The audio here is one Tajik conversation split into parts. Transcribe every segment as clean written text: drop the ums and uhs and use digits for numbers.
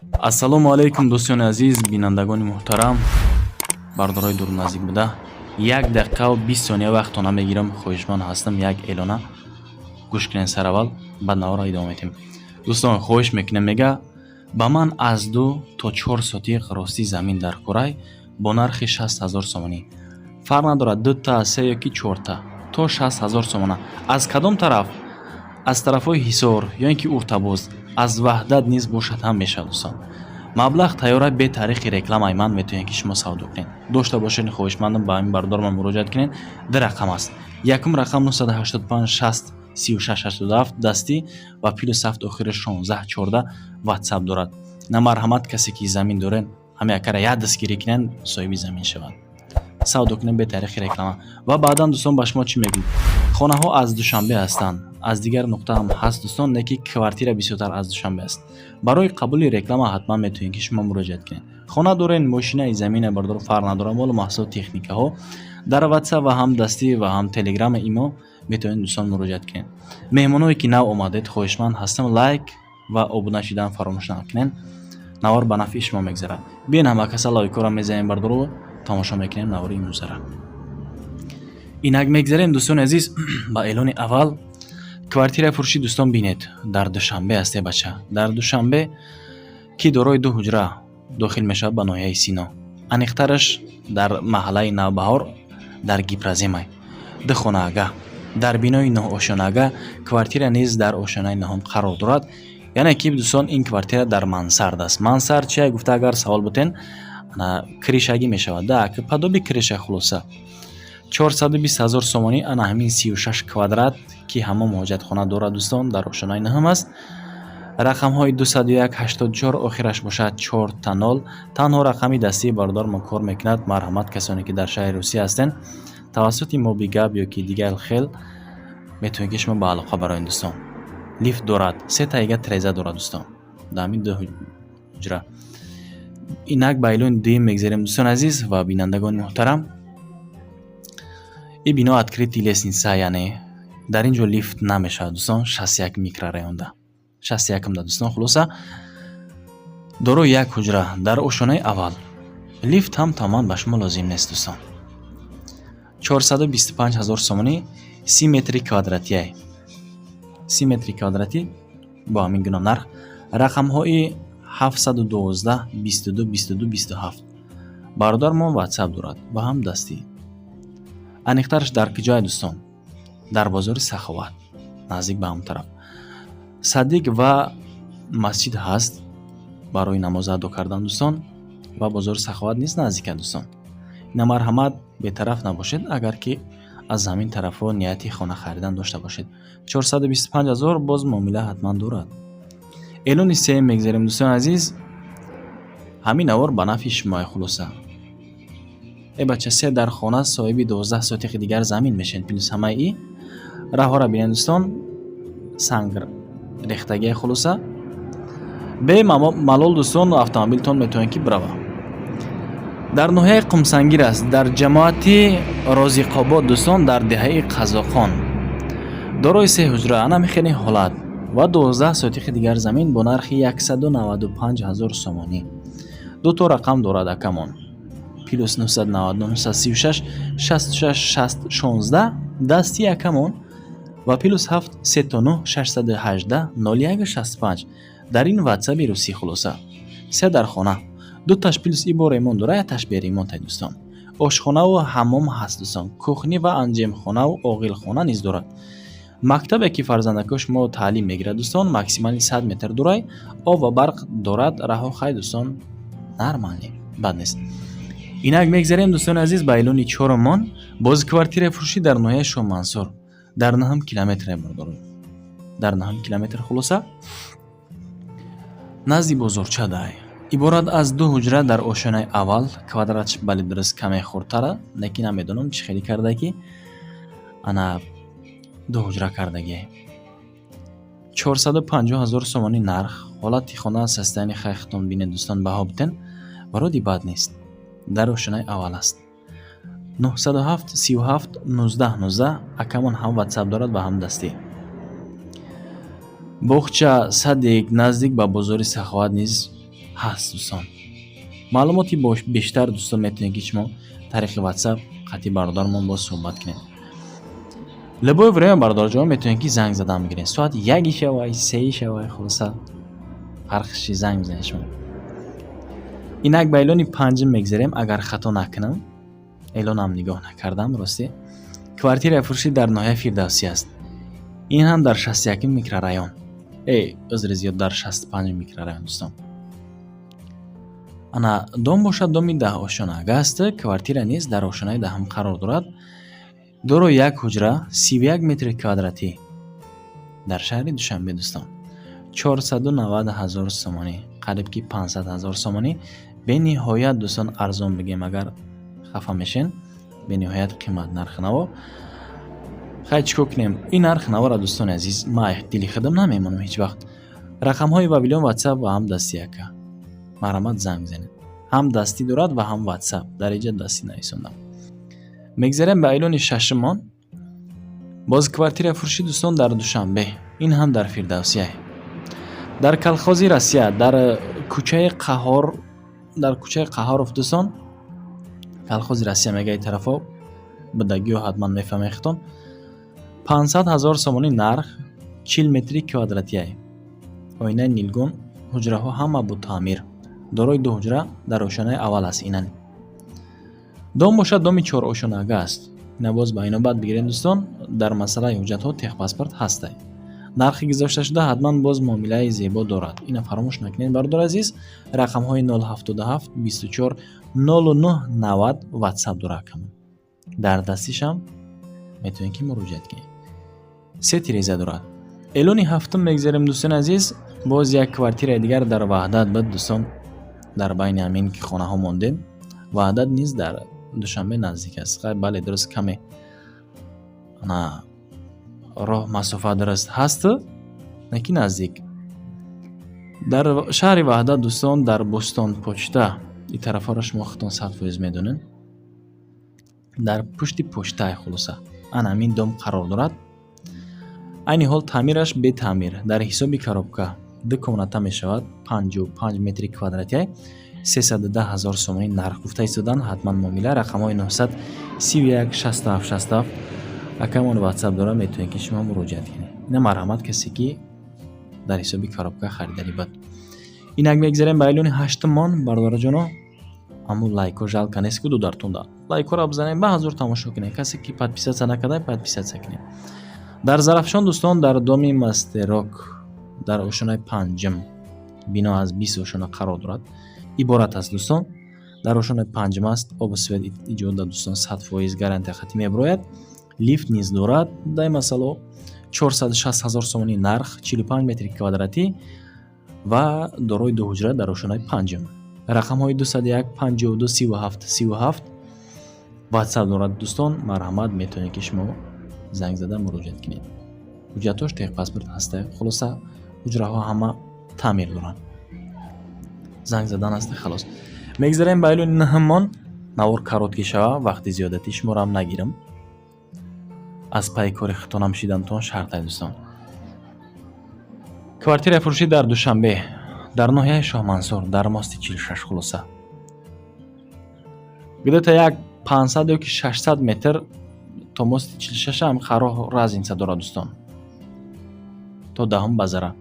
Ассалому алайкум, дӯстони азиз, бинандагони муҳтарам, бардорои дуру наздик буда. 1 дақиқаву 20 сония вақтона мегирам. Хоҳишманд ҳастам, як эълона гӯш кунед сараввал, баъд наворро идома медиҳем. Дӯстон, хоҳиш мекунем, мега, ба ман аз 2 то 4 сотиқ ростӣ замин дар курай бо нархи 60 000 сомонӣ. Фарқ надорад, дута, се ё ки чорта, то 60 000 сомона. Аз кадом тараф? Аз тарафҳои Ҳисор ё ин ки Уртабоз, аз Ваҳдат низ бошад ҳам мешавад. Дӯстон, маблағ тайёра, бе таърихи рекламаи ман метавонед, ки шумо савдо кунед. Дошта бошед, хоҳишмандам, ба ҳамин бародарман муроҷиат кунед. Ду рақам аст: якум рақам 985 60 36 87 дастӣ ва +7 охири 16 14 ватсап дорад. На, марҳамат, касе ки замин доред, ҳама якара як дастгирӣ кунед, соҳиби замин шавад, савдо кунед бе таърихи реклама. Ва баъдан, дӯстон, ба шумо чӣ мегӯм? Хонаҳо аз Душанбе ҳастанд, аз дигар нуқта ҳам ҳаст, дӯстон, не ки квартира бисёртар аз Душанбе аст. Барои қабули реклама ҳатман метавонед, ки шумо муроҷиат кунед. Хона доред, мошинаи, замина, бардор, фарқ надорад, молу маҳсулот, техникаҳо, дар ватсап ва ҳам дастӣ ва ҳам телеграми имо метавонед, дӯстон, муроҷиат кунед. Меҳмоное ки нав омадед, хоҳишманд ҳастам, лайк ва обуна шудан фаромӯш накунед. Навор ба нафъи шумо мегзарад. Биён, ҳамакаса лайкҳоро мезанем, бардоро, тамошо мекунем навори имрӯзара. Инак мегзарем, дӯстони азиз, ба эълони аввал. Квартира фурӯшӣ, дӯстон, бинед, дар Душанбе аст, е бача, дар Душанбе, ки дорои ду ҳуҷра дохил мешавад ба ноҳияи Сино, аниқтараш дар маҳаллаи Навбаҳор, дар Гипроземай. Ду хонаага дар бинои нӯҳошёнага, квартира низ дар ошёнаи нӯҳум қарор дорад. Яъне ки, дӯстон, ин квартира дар мансард аст. Мансард чия гуфта агар савол бутен, крышагӣ мешавад да, подобие крыша. Хулоса, 420 000 сомонӣ, ана ҳамин 36 квадрат, ки ҳамом, ҳоҷатхона дорад, дӯстон, дар ошёнаи нӯҳум аст. Рақамҳои 201 84, охираш бошад 000, танҳо рақами дастии бародармон кор мекунад. Марҳамат, касоне ки дар шаҳри Русия ҳастен, тавассути мобигап ё ки дигар хел метавонед, ки шумо ба алоқа бароед. Дӯстон, лифт дорад, се таига треза дорад, дӯстон, дар ҳамин ду ҳуҷра. Инак ба эълони дуюм мегзарем, дӯстони азиз ва бинандагони муҳтарам. Ин бино открытый лестница, яъне дар ин ҷо лифт намешавад, дӯстон. 61 микрорайонда, 61-умда, дӯстон. Хулоса, дорои як ҳуҷра дар ошёнаи аввал, лифт ҳам тамоман ба шумо лозим нест, дӯстон. 425 000 сомонӣ, 30 метри квадратия, 30 метри квадратӣ бо ҳамин гуна нарх. Рақамҳои 712 22 22 27, бародармон ватсап дорад ва ҳам дастӣ. Аниқтараш дар куҷое, дӯстон? Дар бозори Саховат, наздик ба ҳамон тараф садик ва масҷид ҳаст барои намоз адо кардан, дӯстон, ва бозори Саховат низ наздика, дӯстон. Ина, марҳамат, бетараф набошед, агар ки аз ҳамин тарафҳо нияти хона харидан дошта бошед. 425 000, боз муомила ҳатман дорад. Эълони сеюм мегзарем, дӯстони азиз. Ҳамин навор ба нафъи шумоя. Хулоса, э бача, се дар хона, соҳиби 12 сотиқи дигар замин мешавед. Плюс ҳамаи и раҳҳоро бинед, дӯстон, санг рехтагия. Хулоса, бемалол, дӯстон, автомобилтон метавонед, ки бирава. Дар ноҳияи Қумсангир аст, дар ҷамоати Розиқобод, дӯстон, дар деҳаи Қазоқон, дорои се ҳуҷра, анами хеле ҳолат ва 12 сотиқи дигар замин бо нархи 195 000 сомонӣ. Ду то рақам дорад акамон: +999 936 66 60 16 дасти акамон ва +7 39 618 01 65 дар ин ватсаби русӣ. Хулоса, се дар хона, дуташ плюс и бо ремонт дора, якташ беремонтай, дӯстон. Ошхонаву ҳаммом ҳаст, дӯстон, кухня ва анҷемхонаву оғилхона низ дорад. Мактабе ки фарзандакои шумо таълим мегирад, дӯстон, максимально 100 метр дурай. Об ва барқ дорад. Раҳо хай, дӯстон, нормальный, бад нест. Инак мегзарем, дӯстони азиз, ба эълони чорумон. Боз квартираи фурӯшӣ дар ноҳияи Шоҳмансур, дар наҳум километре, бардору, дар наҳум километр. Хулоса, назди бозорча дай. Иборат аз ду ҳуҷра дар ошёнаи аввал. Квадратш, бале, дуруст, каме хурдтара, лекин намедонам чӣ хеле карда, ки ана ду ҳуҷра кардагие. 450 000 сомонӣ нарх. Ҳолати хона, состояние, хайхтон бинед, дӯстон, баҳо битен, вроде бад нест. Дар ошёнаи аввал аст. 907 37 19 19, акамон ҳам ватсап дорад ва ҳам дастӣ. Боғча, садик, наздик ба бозори Саховат низ Ҳаст, дӯстон. Маълумоти бештар, дӯстон, метавонед, ки шумо тариқи WhatsApp қатъи бародармон боз суҳбат кунед. Любое время, бародарҷон, метавонед, ки занг задан бигиред. Соат 1 шавай, 3 шавай, хулоса, фарқиш, занг бизанед шумо. Инак ба эълони панҷум мегзарем, агар хато накунам. Эълонам нигоҳ накардам, ростӣ. Квартираи фурӯшӣ дар ноҳияи Фирдавсӣ аст. Ин ҳам дар 61-ум микрорайон. Узри зиёд, дар 65-ум микрорайон, дӯстон. Ана дом бошад, доми 10 ошёнага аст, квартира низ дар ошёнаи 10-ум қарор дорад. Дорои як ҳуҷра, 31 метри квадратӣ, дар шаҳри Душанбе, дӯстон. 490 000 сомонӣ, қариб ки 500 ҳазор сомонӣ. Бениҳоят, дӯстон, арзон бигем, агар хафа мешен, бениҳоят қимат нархи наво. Хай, чӣ кор кунем? Ин нархи навора, дӯстони азиз, ма дили худам намемонам ҳеҷ вақт. Рақамҳои Вавилон, WhatsApp ва ҳам дастӣ, ака. Марҳамат, занг бизанед. Ҳам дастӣ дорад ва ҳам WhatsApp. Дар инҷа дастӣ нависондам. Мегзарем ба эълони шашумон. Боз квартира фурӯшӣ, дӯстон, дар Душанбе. Ин ҳам дар Фирдавсия. Дар Колхози Россия, дар кӯчаи Қаҳор, дар кӯчаи Қаҳоров, дӯстон, Колхози Россия мега ин тарафо, будагиҳо ҳатман мефаҳмед худтон. 500 ҳазор сомонӣ нарх, 40 метри квадратияй. Оинаи нилгун, ҳуҷраҳо ҳама бо таъмир. Дорои ду ҳуҷра, дар ошёнаи аввал аст инан. Дом бошад, доми чорошёнага аст. Ина боз ба инобат бигиред, дӯстон, дар масъалаи ҳуҷҷатҳо техпаспорт ҳастай. Нархи гузошташуда ҳатман боз муомилаи зебо дорад. Ина фаромӯш накунед, бародари азиз, рақамҳои 077 24 09 90 WhatsApp дорад акамон. Дар дастишам метавонед, ки муроҷиат кунед. Се тиреза дорад. Эълони ҳафтум мегзарем, дӯстони азиз. Боз як квартираи дигар дар Ваҳдат буд, дӯстон. Дар байни ҳамин ки хонаҳо мондем, Ваҳдат низ дар Душанбе наздик аст. Хай, бале, дуруст, каме на роҳ, масофа дуруст ҳаст, лекин наздик. Дар шаҳри Ваҳдат, дӯстон, дар Бӯстон почта, ин тарафҳоро шумо худтон 100% медонед. Дар пушти почтаи, хулоса, ана ҳамин дом қарор дорад. Айни ҳол таъмираш бетаъмир, дар ҳисоби коробка, ду комната мешавад, 55 метри квадратия, 310 ҳазор сомонӣ нарх гуфта истоданд, ҳатман муомила. Рақамҳои 931 67 67 акамон WhatsApp дорад, метавонед, ки шумо муроҷиат кунед. Ина марҳамат, касе ки дар ҳисоби коробка харидарӣ буд. Инак мегзарем ба эълони ҳаштумон, бародараҷоно. Аммо лайкҳо жалко нест ку дудартунда. Лайкҳоро бизанед, ба ҳазур тамошо кунед. Касе ки подписаться накарда, подписаться кунед. Дар Зарафшон, дӯстон, дар доми Мастерок, дар ошёнаи панҷум, бино аз 20 ошёна қарор дорад. Иборат аст, дӯстон. Дар ошёнаи панҷум аст, обу свет иҷода, дӯстон, 100% гарантия хатӣ мебарояд. Лифт низ дорад. Дар масъало 460 ҳазор сомонӣ нарх, 45 метри квадратӣ ва дорои ду ҳуҷра, дар ошёнаи панҷум. Рақамҳои 201 52 37 37 WhatsApp дорад, дӯстон, марҳамат, метавонед, ки шумо занг зада муроҷиат кунед. Ҳуҷҷатҳош техпаспорт ҳаста. Хулоса, ҳуҷраҳо ҳама таъмир доранд. Занг задан аст, халос. Мегзарем ба эълони наҳумон. Навор короткий шава, вақти зиёдатӣ шуморо нагирам. Аз пайи кори худтонам шидантон шартай, дӯстон. Квартираи фурӯшӣ дар Душанбе, дар ноҳияи Шоҳмансур, дар мости 46, хулоса. Где-то як 500 ё ки 600 метр то мости 46 ҳам роҳ разница дорад, дӯстон. То даҳум базара.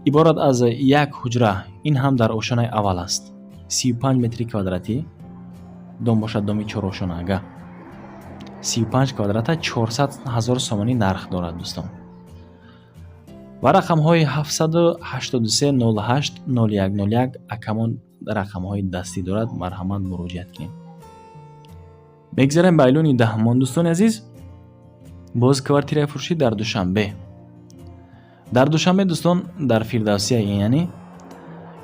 Иборат аз як ҳуҷра, ин ҳам дар ошёнаи аввал аст. 35 метри квадратӣ, дом бошад, доми чорошёнага. 35 квадрата, 400 ҳазор сомонӣ нарх дорад, дӯстон. Ва рақамҳои 783 08 01 01 акамон рақамҳои дастӣ дорад, марҳамат, муроҷиат кунед. Мегзарем ба эълони даҳумон, дӯстони азиз. Боз квартираи фурӯшӣ дар Душанбе. Дар Душанбе, дӯстон, дар Фирдавсия, яъне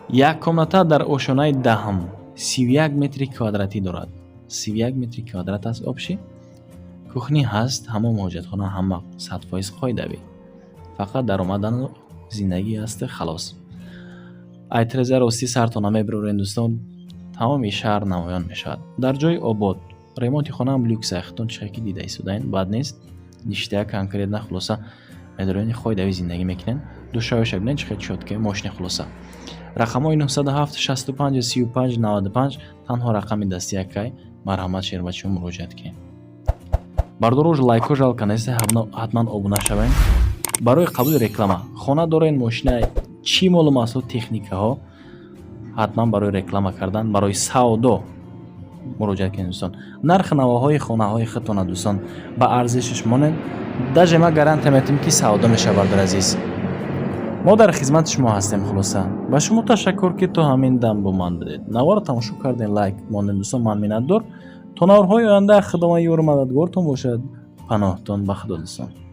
як комната дар ошёнаи 10-ум, 31 метри квадратӣ дорад. 31 метри квадрат аст общий. Кухня ҳаст, ҳамом, ҳоҷатхона ҳама 100% қоидавӣ. Фақат даромадану зиндагӣ аст, халос. Ай тиреза ростӣ сартона мебирорен, дӯстон, тамоми шаҳр намоён мешавад. Дар ҷои обод, ремонти хонаам люкс, худтон чӣ ки дида истодаен, бад нест. Ништяк, конкретно, хулоса, медорен, қоидавӣ зиндагӣ мекунен. Душавиша бинед, чӣ хел чёткий, мошини, хулоса. Рақамҳои 907 65 35 95 танҳо рақами дасти якай. Марҳамат, шербачиҳо, муроҷиат кунед. Бардорош, лайкҳо жалко нест, ҳатман обуна шавем. Барои қабули реклама, хона дорен, мошина, чӣ молу маҳсулот, техникаҳо, ҳатман барои реклама кардан, барои савдо муроҷиат кунед, дӯстон. Нархи навоҳои хонаҳои худтона, дӯстон, ба арзишаш монед. Даже ма гарантия метиҳем, ки савдо мешавад. Бардар азиз, мо дар хизмати шумо ҳастем. Хулоса, ба шумо ташаккур, ки то ҳамин дам бо ман будед, наворро тамошо кардем, лайк мондем. Дӯстон, ман миннатдор. То наворҳои оянда Худованд ёру мададгортон бошад. Паноҳтон ба Худо, дӯстон.